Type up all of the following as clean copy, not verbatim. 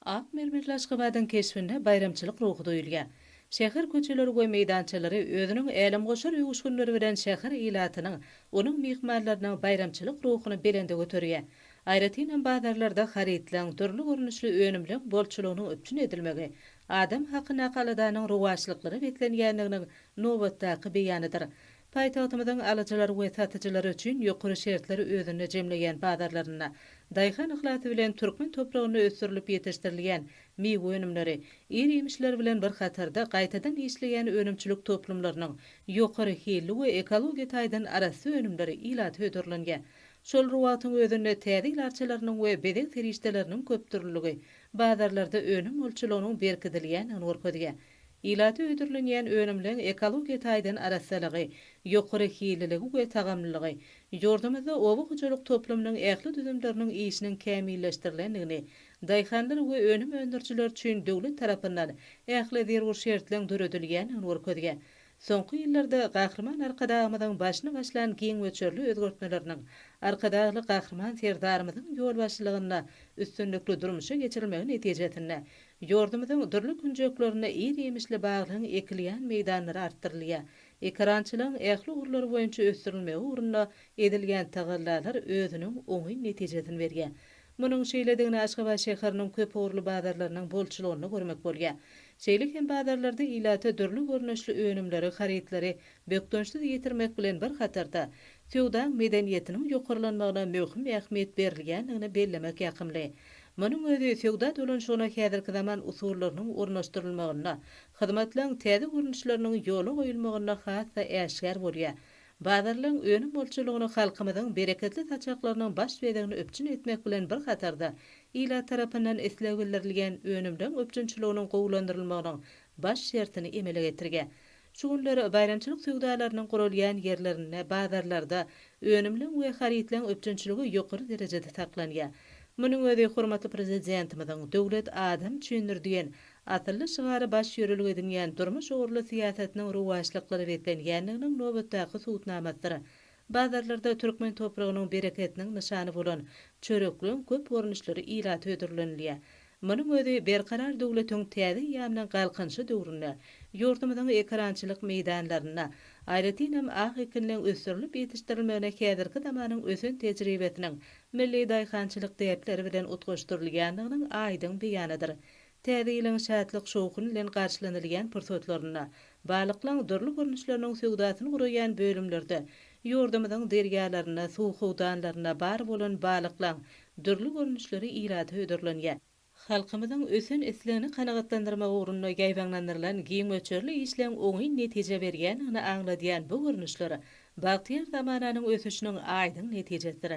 Ak mermerli Aşgabadyň keşbinde baýramçylyk ruhy duýulýar. Şäher köçeleri we meýdançalary özüniň älemgoşar öwüşginleri bilen şäher ilatynyň, onuň myhmanlarynyň baýramçylyk ruhuny belende göterýär. Aýratynam bazarlarda harytlaryň, dürli görnüşli önümleň bolçulygynyň üpjün edilmegi adam hakyndaky aladanyň rowaçlyklara beslenýändiginiň nobatdaky beýanydyr. Paýtagtymyzyň alyjylary we satyjylary üçin ýokary şertleri özünde jemleýän bazarlarynda daýhan yhlasy bilen türkmen topragynda ösdürilip ýetişdirilýän miwe önümleri, ir-iýmişler bilen bir hatarda gaýtadan işleýän önümçilik toplumlarynyň ýokary hilli we ekologiýa taýdan arassa önümleri ilata hödürlenýär. Şol bir wagtyň özünde täze ýyl arçalarynyň we bezeg serişdeleriniň köpdürlüligi bazarlarda önüm bolçulygynyň berkidilýändigini görkezýär. Ilata hödürlenýän önümleň ekologiýa taýdan arassalygy, ýokary hilliligi we tagamlylygy ýurdumyzda oba hojalyk toplumynyň ähli düzümleriniň işiniň kämilleşdirilendigini, daýhanlar we önüm öndürijiler üçin döwlet tarapyndan ähli zerur şertleň döredilýändigini görkezýär. Soňky ýyllarda Gahryman Arkadagymyzyň başyny başlan giň möçberli özgertmeleriniň Arkadagly Gahryman Serdarymyzyň ýolbaşçylygynda üstünlikli durmuşa geçirilmegi netijesinde Ýurdumyzyň dürli künjeklerinde ir-iýmişli baglaryň ekilýän meýdanlary artdyrylýar. Ekerançylygyň ähli ugurlary boýunça ösdürilmegi ugrunda edilýän tagallalar özüniň oňyn netijesini berýär. Munuň şeýledigini Aşgabat şäheriniň köpugurly bazarlarynyň bolçulygynda görmek bolýar. Şeýle hem bazarlarda ilata dürli görnüşli önümleri, harytlary bökdençsiz ýetirmek bilen bir hatarda, söwdaň medeniýetiniň ýokarlanmagyna möhüm ähmiýet berilýändigini bellemek ýakymly. Munuň özi söwda dolanyşygyna häzirki zaman usullarynyň ornaşdyrylmagynda, hyzmatlaryň täze görnüşleriniň ýola goýulmagynda has-da äşgär bolýar. Bazarlaryň önüm bolçulygyny halkymyzyň bereketli saçaklarynyň baş bezegini üpjün etmek bilen bir hatarda, ilat tarapyndan isleg bildirilýän önümleň üpjünçiliginiň gowulandyrylmagynyň baş şertini emele getirýär. Şu günler baýramçylyk söwdalarynyň guralýan ýerlerinde, bazarlarda önümleň we harytlaryň üpjünçiligi ýokary derejede saklanýar. Munuň özi hormatly Prezidentimiziň Döwlet adam üçindir diýen asylly şygary baş ýörelge edinýän durmuş ugurly syýasatynyň rowaçlyklara beslenýändiginiň nobatdaky subutnamasydyr. Bazarlarda türkmen topragynyň bereketiniň nyşany bolan çörekligiň köp görnüşleri ilata hödürlenilýär. Munuň özi Berkarar döwletiň täze eýýamynyň Galkynyşy döwründe ýurdumyzyň ekerançylyk meýdanlarynda, aýratynam, ak ekinleň ösdürilip ýetişdirilmegine häzirki zamanyň ösen tejribesiniň milli daýhançylyk däpleri bilen utgaşdyrylýandygynyň aýdyň beýanydyr. Täze ýylyň şatlyk-şowhun bilen garşylanylýan pursatlarynda balyklaň dürli görnüşleriniň söwdasyny guraýan bölümlerde ýurdumyzyň derýalarynda, suw howdanlarynda bar bolan balyklaň dürli görnüşleri ilata hödürlenýär. Halkymyzyň ösen islegini kanagatlandyrmak ugrunda ýaýbaňlandyrylan giň möçberli işleň oňyn netije berýändigini aňladýan bu görnüşler bagtyýar zamananyň ösüşiniň aýdyň netijesidir.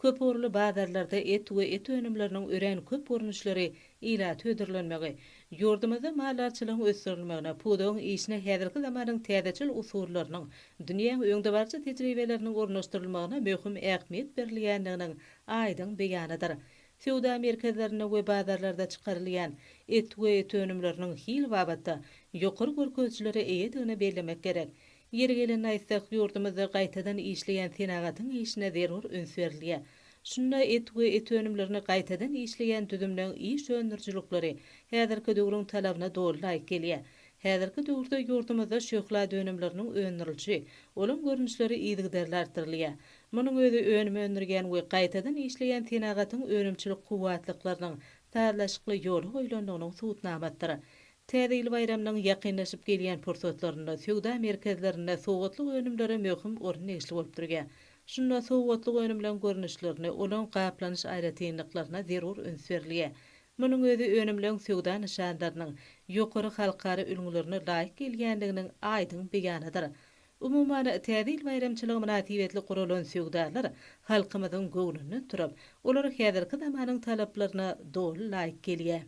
Köpugurly bazarlarda et we et önümleriniň örän köp görnüşleri ilata hödürlenmegi, ýurdumyzda maldarçylygyň ösdürilmegine, pudagyň işine häzirki zamanyň täzeçil usullarynyň, dünýäň öňdebaryjy tejribeleriniň ornaşdyrylmagyna möhüm ähmiýet berilýändiginiň aýdyň beýanydyr. Söwda merkezlerinde we bazarlarda çykarylýan et we et önümleriniň hil babatda ýokary görkezijilere eýedigini bellemek gerek. Ýeri gelende aýtsak, ýurdumyzda gaýtadan işleýän senagatyň işine zerur üns berilýär. Şunda et we et önümlerini gaýtadan işleýän düzümleň iş öndürijilikleri häzirki döwrüň talabyna doly laýyk gelýär. Häzirki döwürde ýurdumyzda şöhlat önümleriniň öndürilişi, olaň görnüşleri yzygiderli artdyrylýar. Munuň özi önüm öndürýän we gaýtadan işleýän senagatyň önümçilik kuwwatlyklarynyň sazlaşykly ýola goýlandygynyň subutnamasydyr. Täze ýyl baýramynyň ýakynlaşyp gelýän pursatlarynda söwda merkezlerinde sowgatlyk önümlere möhüm orun degişli bolup durýar. Şunda sowgatlyk önümleň görnüşlerine, olaň gaplanyş aýratynlyklaryna zerur üns berilýär. Munuň özi önümleň söwda nyşanlarynyň ýokary halkara ülňülerine laýyk gelýändiginiň aýdyň beýanydyr. Umuman, Täze ýyl baýramçylygy mynasybetli guralan söwdalar halkymyzyň göwnünden turup, olar häzirki zamanyň talaplaryna doly laýyk gelýär.